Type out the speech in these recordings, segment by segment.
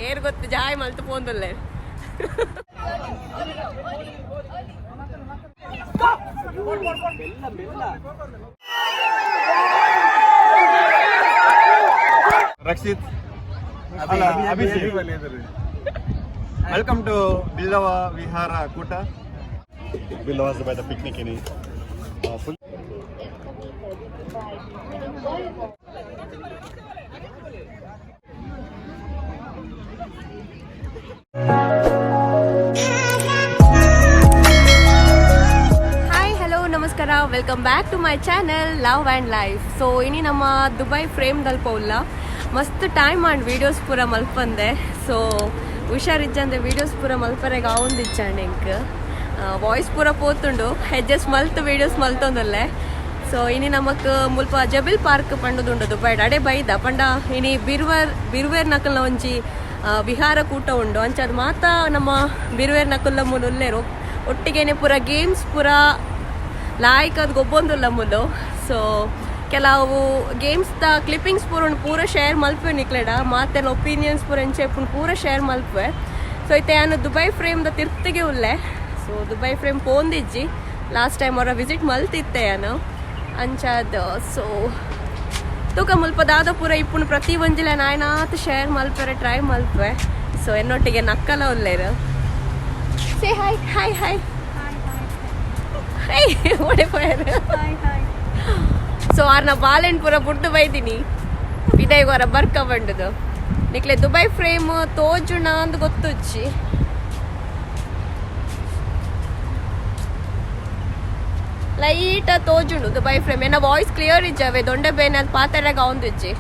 ಏರ್ ಗೊತ್ತು Joy ಮಲ್ತು ಪೋಂದುಲ್ಲೆ. Rakshit, Abhishek, welcome to Billava Vihara ಕೂಟ. Billava's by the picnic ini. Full hi, hello, ನಮಸ್ಕಾರ. Welcome back to my channel Love and Life. So ಇನಿ ನಮ್ಮ Dubai frame ದಲ್ಪ ಉಲ್ಲ. ಮಸ್ತ್ time ಆಂಡ್ videos ಪೂರ ಮಲ್ಪಂದೆ. ಸೊ ಹುಷಾರಿಜ್ಜಂದೆ ವೀಡಿಯೋಸ್ ಪೂರ ಮಲ್ಪರೆಗ್ ಆವೊಂದಿಜ್ಜಂಡ್. ಎಂಕ್ ವಾಯ್ಸ್ ಪೂರ ಪೋತುಂಡು, ಹೆಜ್ಜೆಸ್ ಮಲ್ತ್ ವೀಡಿಯೋಸ್ ಮಲ್ತೊಂದುಲ್ಲೆ. ಸೊ ಇನಿ ನಮಕ್ ಮುಲ್ಪ ಜಬಿಲ್ ಪಾರ್ಕ್ ಪಂಡುದುಂಡು ದುಬೈಡ್. ಅಡೆ ಬೈದ ಪಂಡ ಇನಿ ಬಿರ್ವರ್ ಬಿರ್ವೇರ್ ನಕಲ್ನ ಒಂಜಿ ವಿಹಾರ ಕೂಟ ಉಂಡು. ಅಂಚಾದ್ ಮಾತ ನಮ್ಮ ಬಿರ್ವೇರ್ ನಕುಲ್ಲ ಮೂಲು ಉಲ್ಲೆರು. ಒಟ್ಟಿಗೆನೆ ಪೂರ ಗೇಮ್ಸ್ ಪೂರ ಲಾಯ್ಕ್ ಅದು ಗೊಬ್ಬೊಂದುಲ್ಲ ಮುಲ್ಲು. ಸೊ ಕೆಲವು ಗೇಮ್ಸ್ ದ ಕ್ಲಿಪ್ಪಿಂಗ್ಸ್ ಪೂರ ಉಂಡು, ಪೂರ ಶೇರ್ ಮಲ್ಪೆ ನಿಕ್ಲೆಡ. ಮಾತೆಲ್ಲ ಒಪಿನಿಯನ್ಸ್ ಪೂರ ಎಂಚ ಇಪ್ಪುಂಡು ಪೂರ ಶೇರ್ ಮಲ್ಪೆ. ಸೊ ಇತ್ತೆ ಯಾನ್ ದುಬೈ ಫ್ರೇಮ್ ದ ತಿರ್ತಿಗೆ ಉಲ್ಲೆ. ಸೊ ದುಬೈ ಫ್ರೇಮ್ ಪೋಂದಿಜ್ಜಿ. ಲಾಸ್ಟ್ ಟೈಮ್ ಅವರ ವಿಸಿಟ್ ಮಲ್ತಿತ್ತೆ ಯಾನು. ಅಂಚಾದ್ ಸೊ ತೂಕ ಮುಲ್ಪ ದಾದ ಪೂರ ಇಪ್ಪುಂಡು ಪ್ರತಿ ಒಂಜಿಲ ನಾಯ್ನಾತ್ ಶೇರ್ ಮಲ್ಪೆರೆ ಟ್ರೈ ಮಲ್ಪೆ. ಸೊ ಎನ್ನೊಟ್ಟಿಗೆ ನಕ್ಕಲ ಉಲ್ಲೇರು. Say hi, hi, hi. Hey, ಒಡೆ ಪೋಯರ್? ಸೊ ಆರ್ನ ಬಾಲೆನ್ ಪೂರ ಬುಡ್ದು ಬೈದಿನಿ ಪಿದೈಗೋರ ಬರ್ಕ ಬಂಡುದು. ನಿಕ್ಲೆ ದುಬೈ ಫ್ರೇಮ್ ತೋಜುಣ ಅಂದ್ ಗೊತ್ತುಜ್ಜಿ. ಲೈಟ್ ತೋಜುಂಡು ದುಬೈ ಫ್ರೇಮ್. ಎನ್ನ ವಾಯ್ಸ್ ಕ್ಲಿಯರ್ ಇಜ್ಜಾವೆ, ದೊಂಡೆ ಬೇನೆ, ಅದು ಪಾತೆರೆಗ ಅವಂದಿಜ್ಜಿ.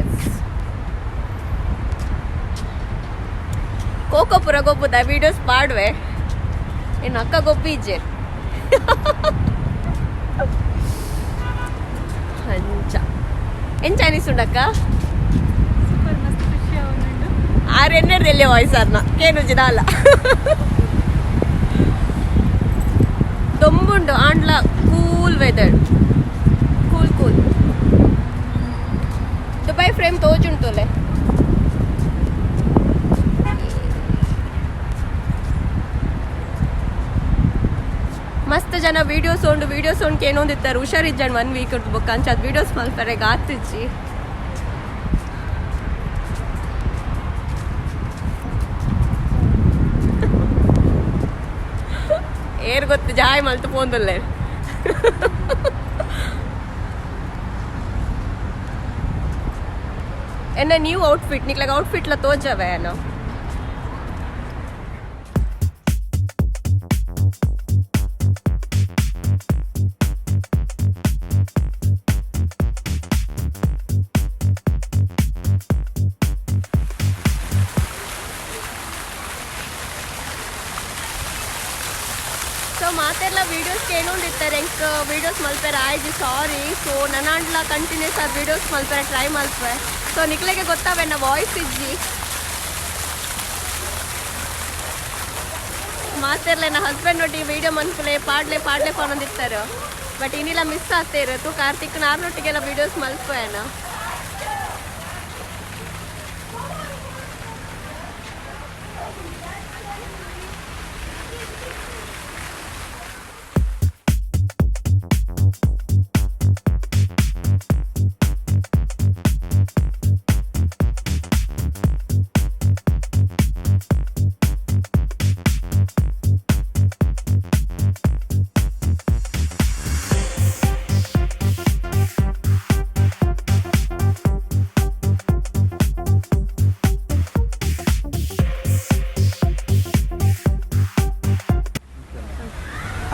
ಎಸ್, ಕೋಕೋ ಪುರ ಗೊಬ್ಬುದ ವೀಡಿಯೋಸ್ ಪಾಡುವೆ. ಇನ್ನು ಅಕ್ಕ ಗೊಬ್ಬಿ ಇಜ್ಜೆ. ಅಂಚ ಎಂಚ ಅನಿಸುಂಡಕ್ಕ? ಸೂಪರ್, ಮಸ್ತ್ ಖುಷಿ ಆವೊಂದುಂಡು. ಆರ್ ಎನ್ನೆಡ್ದು ಎಲ್ಲಿ ವಾಯ್ಸ್ ಆರ್ನ ಕೇನುಜಿ ದಾಲ. ದೊಂಬುಂಡು ಆಂಡ್ಲ cool weather, cool cool. Dubai Frame ತೋಜುಂಟುಲೆ. ಮಸ್ತ್ ಜನ ವೀಡಿಯೋಸ್ ಉಂಡು, ವೀಡಿಯೋಸ್ ಉಂಡು ಕೇನೊಂದಿತ್ತಾರೆ. ಹುಷಾರಿಜ್ಜಂಡ್ ಒನ್ ವೀಕ್ ಬೊಕ್ಕ. ಅಂಚ ಅದು ವೀಡಿಯೋಸ್ ಮಲ್ಪರೆ ಆತಿಜ್ಜಿ. ಏರ್ ಗೊತ್ತು ಜಾಯ್ ಮಲ್ತು ಪೋಂದುಲ್ಲೆ. ಎನ್ನ ನ್ಯೂ ಔಟ್ಫಿಟ್ ನಿಕ್ಲಾಗ ಔಟ್ಫಿಟ್ಲ ತೋಜವೆ ಏನೋ. ಸೊ ಮಾತೆಲ್ಲ ವೀಡಿಯೋಸ್ ಕೇಳೊಂದಿತ್ತಾರೆ. ಎಂಕ್ ವೀಡಿಯೋಸ್ ಮಲ್ಪೆರೆ ಆಯ್ಜಿ, ಸಾರಿ. ಸೊ ನನಾಂಡ್ಲ ಕಂಟಿನ್ಯೂಸ್ ಆಗಿ ವೀಡಿಯೋಸ್ ಮಲ್ಪೆರೆ ಟ್ರೈ ಮಲ್ಪೆ. ಸೊ ನಿಕ್ಲೆಗೆ ಗೊತ್ತಾವೆನ್ನ ವಾಯ್ಸ್ ಇಜ್ಜಿ. ಮಾತೆರ್ಲ ನನ್ನ ಹಸ್ಬೆಂಡ್ ಒಟ್ಟಿಗೆ ವೀಡಿಯೋ ಮನ್ಪುಲೆ, ಪಾಡ್ಲೆ ಪಾಡ್ಲೆ ಪನೊಂದಿತ್ತಾರೆ. ಬಟ್ ಇನ್ನಿಲ್ಲ ಮಿಸ್ ಆಗ್ತಾ ತೂ ಕಾರ್ತಿಕ್ ನಾರ್ನೊಟ್ಟಿಗೆಲ್ಲ ವೀಡಿಯೋಸ್ ಮಲ್ಪೇನ.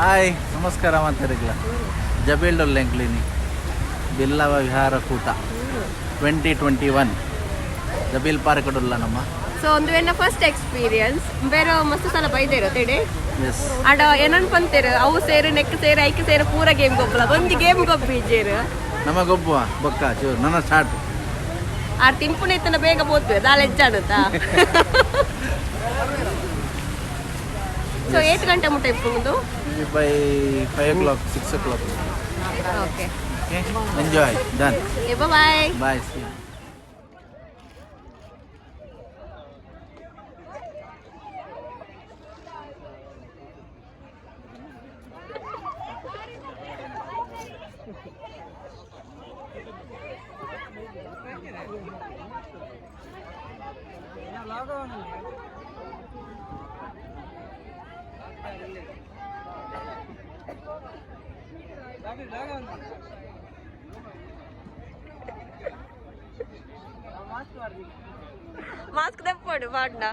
ಹಾಯ್, ನಮಸ್ಕಾರ ಮಾತಾಡಿಲ್ಲ. ಜಬೇಲ್ ಎಂಕ್ಲಿನಿ ಬಿಲ್ಲವ ವಿಹಾರ ಕೂಟ 2021 ಜಬೀಲ್ ಪಾರ್ಕ್ ಉಲ್ಲ ನಮ್ಮ. ಸೊ ಒಂದು ಎನ್ನ ಫಸ್ಟ್ ಎಕ್ಸ್ಪೀರಿಯನ್ಸ್. ಬೇರೆ ಮಸ್ತ್ ಸಲ ಬೈದೇರು ತೇಡೆ. ಎಸ್. ಅಡ ಏನನ್ ಪಂತೇರು, ಅವು ಸೇರು ನೆಕ್ ಸೇರು ಐಕ್ ಸೇರು ಪೂರ ಗೇಮ್ ಗೊಬ್ಬಲ. ಒಂಜಿ ಗೇಮ್ ಗೊಬ್ಬಿ ಇಜ್ಜೇರು. ನಮಗೊಬ್ಬ ಬೊಕ್ಕ ಚೂರು ನನ್ನ ಸ್ಟಾರ್ಟ್. ಆರ್ ತಿನ್ಪುನ ಇತ್ತನ ಬೇಗ ಪೋತು ದಾಲ ಹೆಚ್ಚಾಡುತ್ತಾ. ಸೊ ಏಟ್ ಗಂಟೆ ಮುಟ್ಟ ಇಪ್ಪುಂದು? By 5 o'clock, 6 o'clock. Okay. Enjoy, done. Bye. Bye. Mask ದಪ್ಪಡು ಪಾಡ್ನ.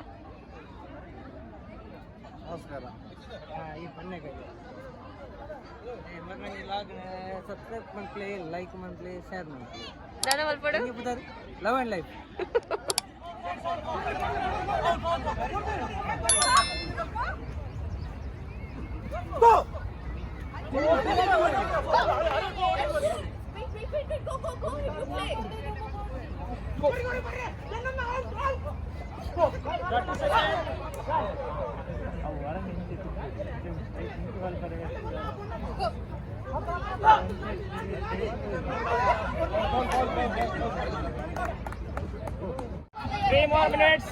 ನಮಸ್ಕಾರ. ಈ ಬನ್ನೆಕಾಯಿ ಸಬ್ಸ್ಕ್ರೈಬ್ ಮನ್ಪ್ಲೆ, ಲೈಕ್ ಮನ್ಪ್ಲೆ, ಶೇರ್ ಮನ್ಪ್ಲೆ. ದಾದ ಮಲ್ಪಡು? Love and life. Wait, wait, wait, wait, go, go, go, you play. 3 more minutes.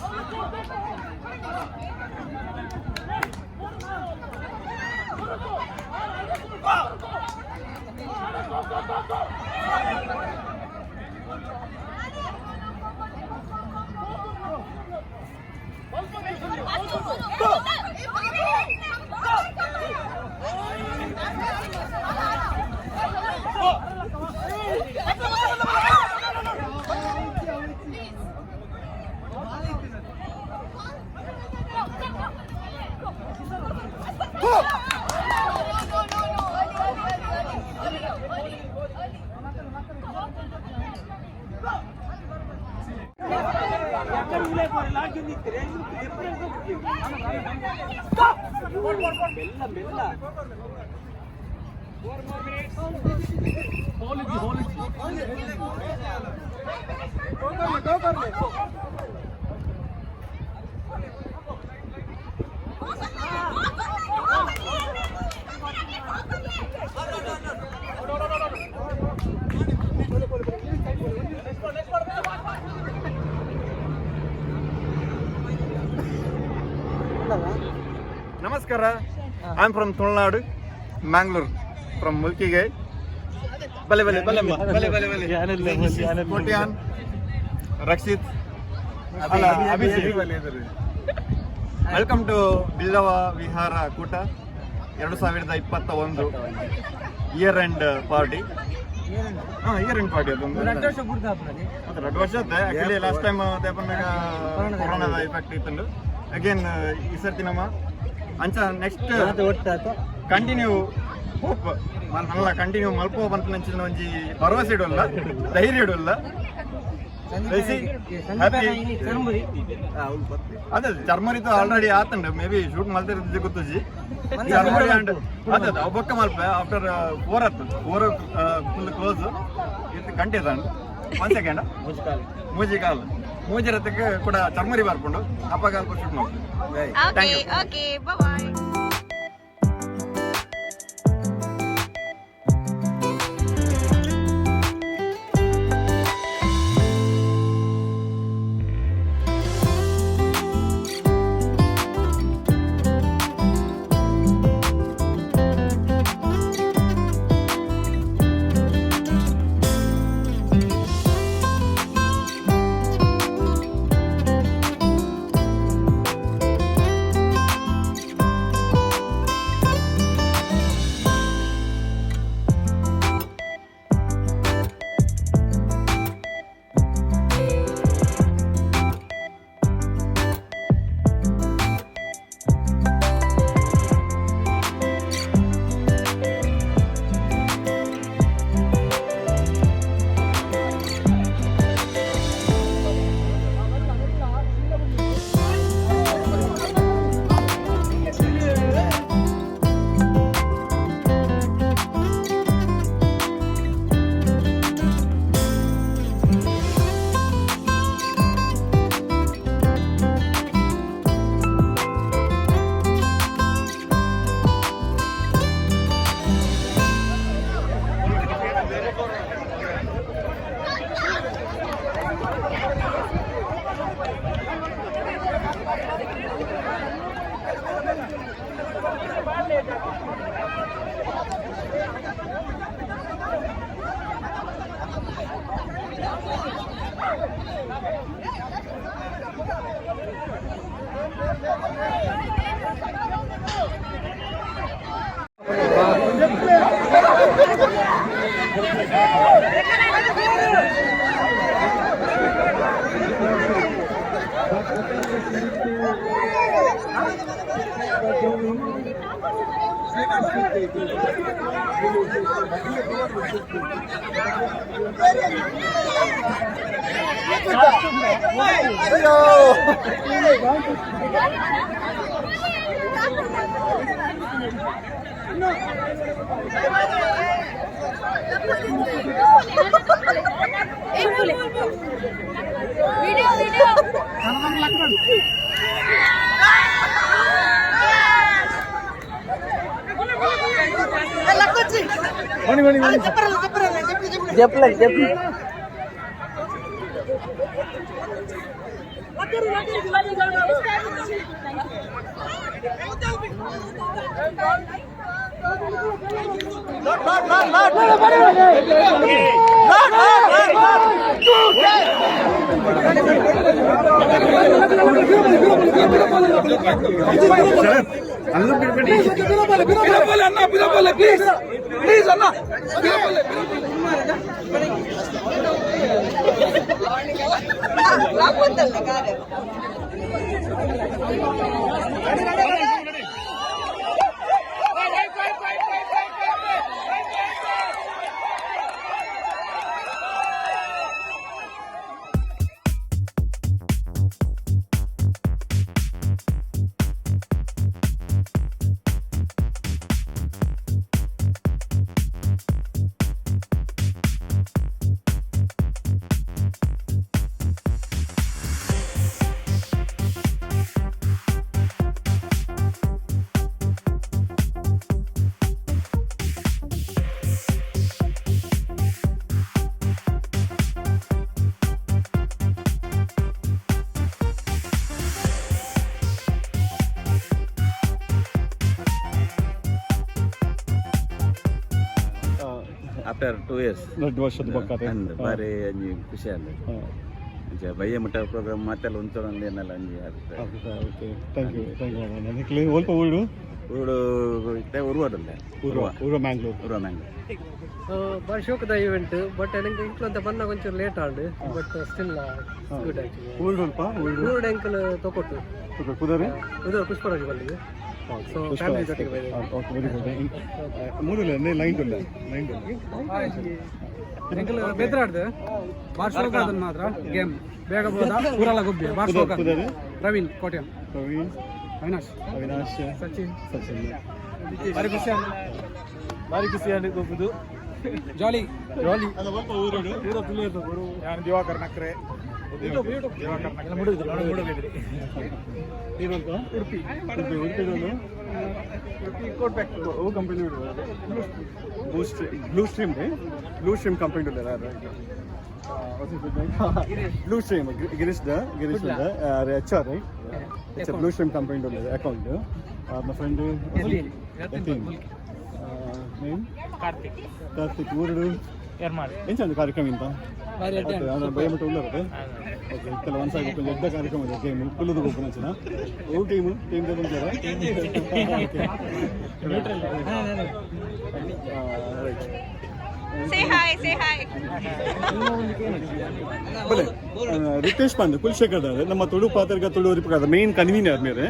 ನಮಸ್ಕಾರ. I am from Tulunadu, Mangalore, from ಮುಲ್ಕಿಗೆ. ಬಲೆ ಬಲೆ ಬಲೆ ಬಲೆ ಬಲೆ ಬಲೆ. ಕೋಟ್ಯಾನ್, ರಕ್ಷಿತ್, ಅಲ್ಲ, ಅಭಿಷೇಕ್. Welcome to Billava ವಿಹಾರ ಕೂಟ 2021 year end party. ಹಾಂ, ಇಯರ್ ಎಂಡ್ ಪಾರ್ಟಿ ಅದೊಂದು. ಎರಡು ವರ್ಷ ಬುಡ್ದು ಹಾಪುನದಿ. ಅದು 2 ವರ್ಷ ಆಕ್ಚುಲಿ. ಲಾಸ್ಟ್ ಟೈಮ್ ಕೊರೋನಾದ ಎಫೆಕ್ಟ್ ಇತ್ತು. ಅಗೇನ್ ಈ ಸರ್ತಿ ನಮ್ಮ ಅಂಚ ನೆಕ್ಸ್ಟ್ ಕಂಟಿನ್ಯೂ ಹೋಪ್ ಅಲ್ಲ, ಕಂಟಿನ್ಯೂ ಮಲ್ಪೋ ಬಂತ ಒಂಜಿ ಭರವಸೆ ಇಡಲ್ಲ, ಧೈರ್ಯ ಇಡಲ್ಲ. Happy. ಚರ್ಮುರಿ. ಅದೇ ಚರ್ಮರಿತು ಆಲ್ರೆಡಿ ಆತಂಡು. ಮೇ ಬಿ ಶೂಟ್ ಮಲ್ತಿರೋದು ಗೊತ್ತುಜಿ. ಚರ್ಮರಿ ಅಂಡ್ ಅದೇ ಅವು ಬೊಕ್ಕ ಮಲ್ಪೆ ಆಫ್ಟರ್ 4 ಆತು, 4 ಫುಲ್ ಕ್ಲೋಸ್ ಇದು ಗಂಟೆ ದಾಂಡ್. ಒನ್ ಸೆಕೆಂಡ್, ಮೂಜಿ ಕಾಲ್ ಮೂಜಿ ರಥಕ್ಕೆ ಕೂಡ ಚರ್ಮರಿ ಬರ್ಕೊಂಡು ಅಪ್ಪ ಕಾಲ್ ಶೂಟ್ ಮಾಡ್ತೀವಿ. Okay, okay, bye. Video video. ಜಪ್ಲ ಜಪ್ಲ. After 2 years. ದೊಡ್ಡ ವರ್ಷದ ಬೊಕ್ಕ. ಅಂದ್ ಬಾರಿ ಒಂಜಿ ಖುಷಿ ಆಂಡ್. ಅಂಚ ಬಯ್ಯ ಮುಟ್ಟ ಪ್ರೋಗ್ರಾಮ್ ಮಾತೆಲ್ಲ ಉಂತೊಂದು ಏನೆಲ್ಲ ಒಂಜಿ ಅಭಿಪ್ರಾಯ. Okay, thank you, thank you. ನಿಕ್ಲೆ ಒಲ್ಪ ಊರು? ಊರು ಇತ್ತೆ ಉರ್ವಡುಲ್ಲೆ. ಊರ್ವ, ಊರ್ವ ಮ್ಯಾಂಗ್ಳೂರ್. ಉರ್ವ ಮ್ಯಾಂಗ್ಳೂರ್. ಸೊ ಬಾರಿ ಶೋಕದ ಈವೆಂಟ್, ಬಟ್ ನಂಗೆ ಇಂಕ್ಲು ಅಂತ ಬಂದಾಗ ಒಂಚೂರು late and, but still good actually. ಊರು ಒಲ್ಪ ಊರು? ಊರು ಎಂಕಲ್ ತೊಕೊಟ್ಟು. ಕುದರೆ? ಇದು ಪುಷ್ಪರಾಜ್ ಬಂದಿದೆ. ಸೊ ಫ್ಯಾಮಿಲಿ ಜೊತೆಗೆ ಬಂದಿದೆ. Okay, very good. ಮೂರು ಲೈನ್ ಉಲ್ಲ, ಲೈನ್. ಎಂಕಲ್ ಬೆದ್ರಾಡ್ದು ಬಾರ್ ಶೋಕ ಅದನ್ನ ಮಾತ್ರ ಗೇಮ್ ಬೇಗ ಬೋದ ಊರಲ್ಲ ಗುಬ್ಬಿ ಬಾರ್ ಶೋಕ. ಕುದರೆ? ಪ್ರವೀಣ್ ಕೋಟ್ಯಾನ್. ಪ್ರವೀಣ್. ಅವಿನಾಶ್. ಅವಿನಾಶ್. ಸಚಿನ್. ಸಚಿನ್. ಬಾರಿ ಖುಷಿ, ಬಾರಿ ಖುಷಿ ಆಂಡ್ ಗೊಬ್ಬುದು. ಜಾಲಿ ಜಾಲಿ. ಅಲ್ಲ, ಒಲ್ಪ ಊರು? ನಾನು ದಿವಾಕರ್ ನಕ್ರೆ. ದಿವಾಕರ್ ನಕ್ರೆ. ನೀವಲ್ಪ? ಉಡುಪಿ. ಉಡುಪಿ, ಉಡುಪಿ. ಓ company? Blue stream, blue stream company ಉಲ್ಲ. Blue stream Girish the, Girish the H R, right? It's blue stream company ಉಲ್ಲ account. My friend Yatin name? Karthik. Karthik. ಊರುಡು? ಎರ್ಮಾಲ್. ಎಂಚ ಒಂದು ಕಾರ್ಯಕ್ರಮ ಇಂತ ಭಯಮಟ್ಟ ಉಳ್ಳಾರದೆ. ಓಕೆ, ಇತ್ತಲ್ಲ ಒಂದು ಸಾಗಿ ದೊಡ್ಡ ಕಾರ್ಯಕ್ರಮ ಇದೆ. ಗೇಮ್ ಕುಲ್ಲುದು ಗೊಬ್ಬರ. ಓ ಟೀಮ್, ಟೀಮ್ ತಗೊಂತಾರೆ. Right. Say hi, say hi. ಬಲೆ ರಿತೇಶ್ ಪಾಂಡೆ ಕುಲಶೇಖರ್, ನಮ್ಮ ತುಳು ಪಾತ್ರಗ ತುಳು ರಿಪದ ಮೇನ್ ಕನ್ವೀನರ್ ಮೇರೆ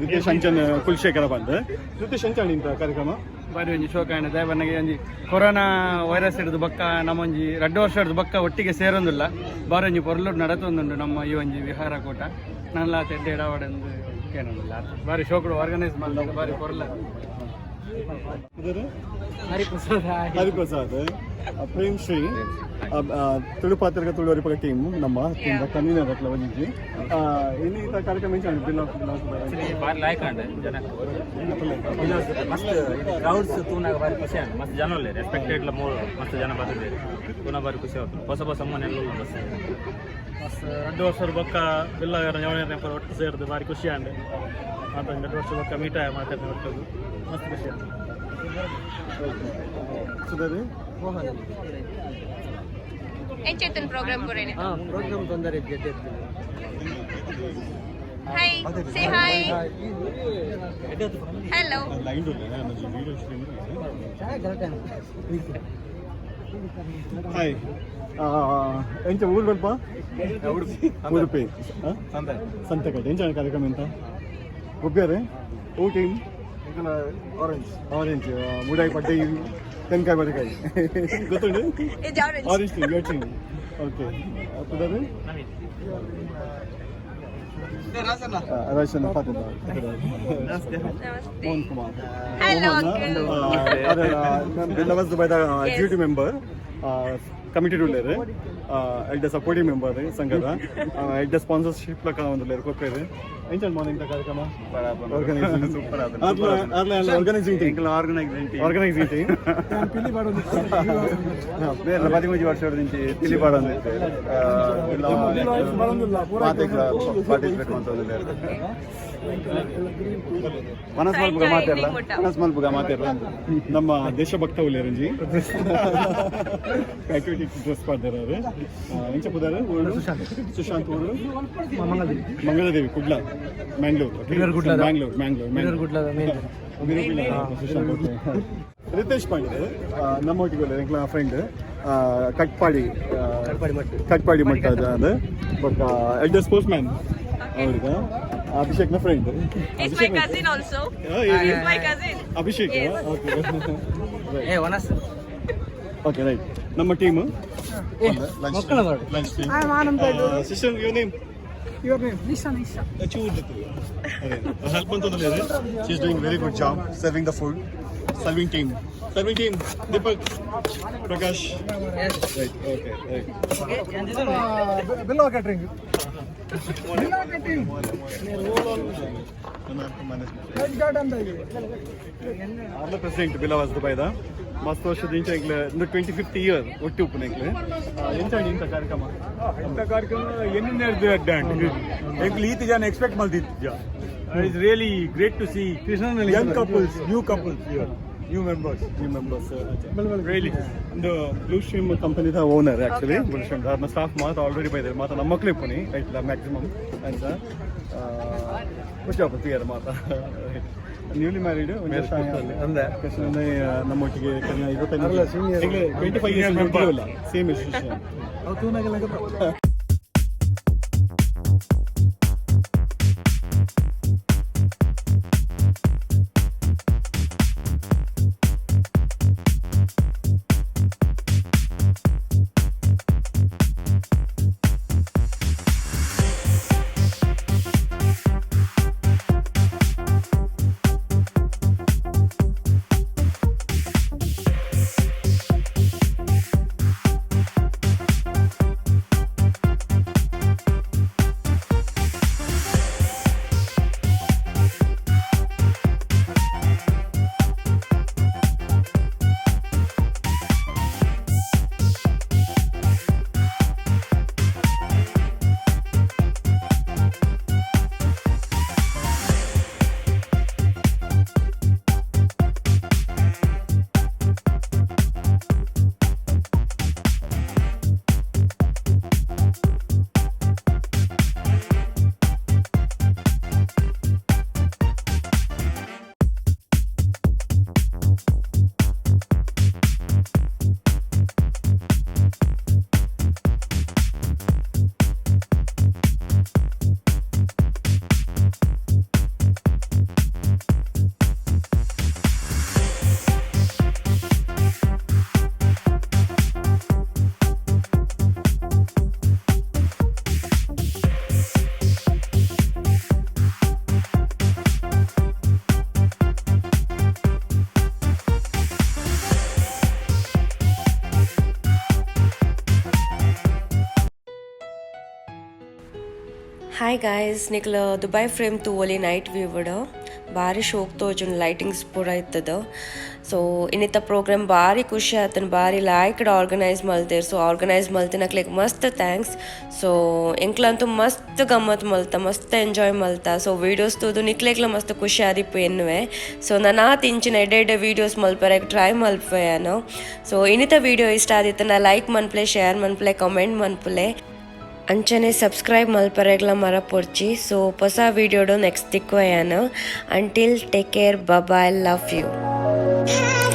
ರಿತೇಶ್ ಅಂಚನ್ ಕುಲಶೇಖರ ಬಂದೆ. ರಿತೇಶ್ ಅಂಚನ್, ಇಂತ ಕಾರ್ಯಕ್ರಮ? ಬಾರಿ ಒಂಜಿ ಶೋಕ ಆಂಡ್. ದಯಬನ್ನಗೆ ಒಂಜಿ ಕೊರೋನಾ ವೈರಸ್ ಹಿಡಿದು ಬಕ್ಕ ನಮ್ಮ ಒಂಜಿ 2 ವರ್ಷ ಹಿಡಿದು ಬಕ್ಕ ಒಟ್ಟಿಗೆ ಸೇರೊಂದಿಲ್ಲ. ಬಾರಿ ಒಂಜಿ ಪೊರ್ಲು ನಡತೊಂದುಂಡು ನಮ್ಮ ಈ ಒಂಜಿ ವಿಹಾರ ಕೂಟ. ನಲ್ಲ ತೆಡ್ಡೆ ಎಡವಾಡೆಂದು ಕೇನೊಂದಿಲ್ಲ. ಬಾರಿ ಶೋಕಡು ಆರ್ಗನೈಸ್ ಮಾಡಿದಾಗ ಬಾರಿ ಪೊರ್ಲ. ಹರಿಪ್ರಸಾದ್. ಹರಿಪ್ರಸಾದ್, ಪ್ರೇಮ್ ಶ್ರೀ, ತುಳು ಪಾತ್ರಗ ತುಳು ರಿಪಗ ಟೀಮ್, ನಮ್ಮ ಟೀಮ್ ಕನ್ವೀನರ್ ಅಟ್ಲ ಒಂಜಿ. ಇನ್ನು ಈತ ಕಾರ್ಯಕ್ರಮ ಎಂಚ ಬಿಲ್? ಬಾರಿ ಲಾಯ್ಕ್ ಆಂಡ್ ಜನ. ಮಸ್ತ್ ಕ್ರೌಡ್ಸ್ ತೂನಾಗ ಬಾರಿ ಖುಷಿ ಆಂಡ್. ಮಸ್ತ್ ಜನ ಉಲ್ಲೇರು, ಎಕ್ಸ್ಪೆಕ್ಟೆಡ್ ಮೋರ್ ಮಸ್ತ್ ಜನ ಬರ್ತಿದ್ದಾರೆ. ಪುನಃ ಬಾರಿ ಖುಷಿ ಆಯ್ತು. ಹೊಸ ಹೊಸ ಮನೆ ಎಲ್ಲ ಬಸ್. ಮಸ್ತ್ 2 ವರ್ಷ ಬೊಕ್ಕ ಬಿಲ್ಲ ಜವಳಿ ಒಟ್ಟು ಸೇರಿದು ಬಾರಿ ಖುಷಿ ಆಂಡ್. ಮಾತ 2 ವರ್ಷ ಬೊಕ್ಕ ಮೀಟ್ ಆಯ ಮಾತಾಡ್ತಾರೆ ಒಟ್ಟು ಮಸ್ತ್ ಖುಷಿ ಆಂಡ್. ಸುಧಾರಿ. ಎಂಚೈತನ್ ಪ್ರೋಗ್ರಾಮ್ ಪೂರೇನೆ? ಹಾ, ಪ್ರೋಗ್ರಾಮ್ ತೊಂದರೆ ಜಡ್ಡೆ. Hi, say hi, hello. Line. Hi, ಎಂಚ ಊರು ಸ್ವಲ್ಪ? ಉಡುಪಿ, ಸಂತೆಕಟ್ಟೆ. ಎಂಚ ಕಾರ್ಯಕ್ರಮ ಎಂತ ಒಬ್ಬ್ಯಾರೆ? ಓ ಟೀಮ್? Orange. Orange ಮುಡಾಯಿ ಪಡ್ಡೆ ತೆನ್ಕಾಯಿ ಬಡಕಾಯಿ ಗೊತ್ತುಂಡು. ಇದು orange. Orange team, your team. Okay, ಪುದರ್? ರಾಜಣ್ಣ ಪಾತ್ರ. ನಮಸ್ತೆ. ಮೋಹನ್ ಕುಮಾರ್. Hello, uncle. ಬಿಲ್ಲವಸ್ ದುಬೈದ executive member committee ಉಳ್ಳೇರು, ಎಡ್ಡ ಸಪೋರ್ಟಿಂಗ್ ಮೆಂಬರ್ ಸಂಘದ, ಎಡ್ಡ ಸ್ಪಾನ್ಸರ್ಶಿಪ್ ಲಕ ಒಂದುಲ್ಲೇರು ಕೊಪ್ಪೇರು. ಎಂಚ ಮಾರ್ನಿಂಗ್ ಕಾರ್ಯಕ್ರಮ organising? Super. Organising team. Organising team. Organising team. ಬೇರೆ 13 ವರ್ಷ నుంచి ತಿಳಿ ಪಾಡೊಂದಿತ್ತು, ಮಾತೆಗ್ಲ ಪಾರ್ಟಿಸಿಪೇಟ್ ಮಾಡ್ತೊಂದುಲ್ಲೆರ್. ಮನಸ್ ಮಲ್ಪುಗ ಮಾತೆರ್ಲ, ಮನಸ್ ಮಲ್ಪುಗ ಮಾತೆರ್ಲ. ನಮ್ಮ ದೇಶಭಕ್ತ ಉಲ್ಲೇರಂಜಿ ಪ್ಯಾಟ್ರಿಯಾಟಿಕ್ ಡ್ರೆಸ್ ಪಾಡ್ದಾರೆ. ಎಂಚ ಪುದಾರು? ಊರು? ಸುಶಾಂತ್. ಊರು? Mangaladevi, Kudla, Mangalore. Mangalore, Mangalore, Mangalore. Sushant, okay. Ritesh Pandey ನಮ್ಮೊಟ್ಟಿಗೆ ಉಲ್ಲೇರು, ಎಂಕ್ಲ ಫ್ರೆಂಡ್. ಕಟ್ಪಾಡಿ, ಕಟ್ಪಾಡಿ ಮಟ್ಟ ಅದು. ಬಟ್ ಎಲ್ಡರ್ ಸ್ಪೋರ್ಟ್ಸ್ ಮ್ಯಾನ್ ಅವ್ರಿಗೆ. ಅಭಿಷೇಕ್ನ friend. He's my cousin also. He's my cousin. Abhishek. Okay. ಏ ಒನಸ್. Okay, right. ನಮ್ಮ team lunch team. Sister, your name? Your name? Nisha, Nisha. Help ಅಂತಂದ್ರೆ she is doing very good job serving the food. Serving team, serving team, Deepak, Prakash. Right, okay, right. Billava catering. ಆರ್ಲ president ಬಿಲವಾಸ್ ದುಬೈದ. ಮಸ್ತ್ ವರ್ಷದ ಇಂಚ ಎಂಕ್ಲೆ 25th year ಒಟ್ಟಿ ಉಪ್ಪುನ ಎಂಕ್ಲೆ. ಎಂಚ ಇಂಥ ಕಾರ್ಯಕ್ರಮ? ಇಂಥ ಕಾರ್ಯಕ್ರಮ ಎన్ని ಎಂಕ್ಲು ಈತ ಜನ expect ಮಲ್ದಿದ್ದ. It's really great to see young couples, new couples, new members. New members. Really. ಒಂದು ಬ್ಲೂ ಸ್ಟ್ರೀಮ್ ಕಂಪನಿದ ಓನರ್ ಆಕ್ಚುಲಿ. ಬ್ಲೂ ಸ್ಟ್ರೀಮ್ ಅವ್ರನ್ನ ಸ್ಟಾಫ್ ಮಾತ್ರ ಆಲ್ರೆಡಿ ಬೈದಾರೆ ಮಾತ್ರ. ನಮ್ಮ ಮಕ್ಕಳು ಇಪ್ಪುನಿ ಐಟ್ಲ ಮ್ಯಾಕ್ಸಿಮಮ್ ಅಂತ ಖುಷಿ ಆಗುತ್ತೆ ಮಾತ್ರ. ನ್ಯೂಲಿ ಮ್ಯಾರಿಡ್ ನಮ್ಮೊಟ್ಟಿಗೆ 25 ಇಯರ್ಸ್ ಇಲ್ಲ, ಸೇಮ್ ಇನ್ಸ್ಟಿಟ್ಯೂಷನ್. ಹಾಯ್ ಗಾಯ್ಸ್, ನಿಕ್ಲ ದುಬೈ ಫ್ರೇಮ್ ತೂವೊಲಿ ನೈಟ್ ವ್ಯೂಡ್. ಭಾರಿ ಶೋಕ್ ತೋಜುಂಡು, ಲೈಟಿಂಗ್ಸ್ ಪೂರ ಇತ್ತದ. ಸೊ ಇನ್ನಿತ ಪ್ರೋಗ್ರಾಮ್ ಭಾರಿ ಖುಷಿ ಆತನ, ಭಾರಿ ಲಾಯ್ಕ್ಡ್ ಆರ್ಗನೈಸ್ ಮಲ್ತೇರ್. ಸೊ ಆರ್ಗನೈಸ್ ಮಲ್ತಿನಕ್ಲೆಗ್ ಮಸ್ತ್ thanks. ಸೊ ಎಂಕ್ಲಂತೂ ಮಸ್ತ್ ಗಮ್ಮತ್ ಮಲ್ತ, ಮಸ್ತ್ ಎಂಜಾಯ್ ಮಲ್ತ. ಸೊ ವೀಡಿಯೋಸ್ ತೂದು ನಿಕ್ಲೆಗ್ಲ ಮಸ್ತ್ ಖುಷಿ ಆದಿಪ್ಪು ಎನ್ನುವೆ. ಸೊ ನಾನಾತ್ ಇಂಚಿನ ಎಡ್ಡೆ ಎಡ್ಡೆ ವೀಡಿಯೋಸ್ ಮಲ್ಪರೆ ಟ್ರೈ ಮಲ್ಪುವೆ ಯಾನು. ಸೊ ಇನ್ನಿತ ವೀಡಿಯೋ ಇಷ್ಟ ಆದಿತ್ತನ ಲೈಕ್ ಮನ್ಪುಲೆ, ಶೇರ್ ಮನ್ಪುಲೆ, ಕಮೆಂಟ್ ಮನ್ಪುಲೆ, ಅಂಚನೆ ಸಬ್ಸ್ಕ್ರೈಬ್ ಮಲ್ಪರೆಗ್ಲ ಮರಪೊರ್ಚಿ. ಸೊ ಹೊಸ ವೀಡಿಯೋಡು ನೆಕ್ಸ್ಟ್ ತಿಕ್ಕುವ ಯಾನು. Until, take care, bye, love you.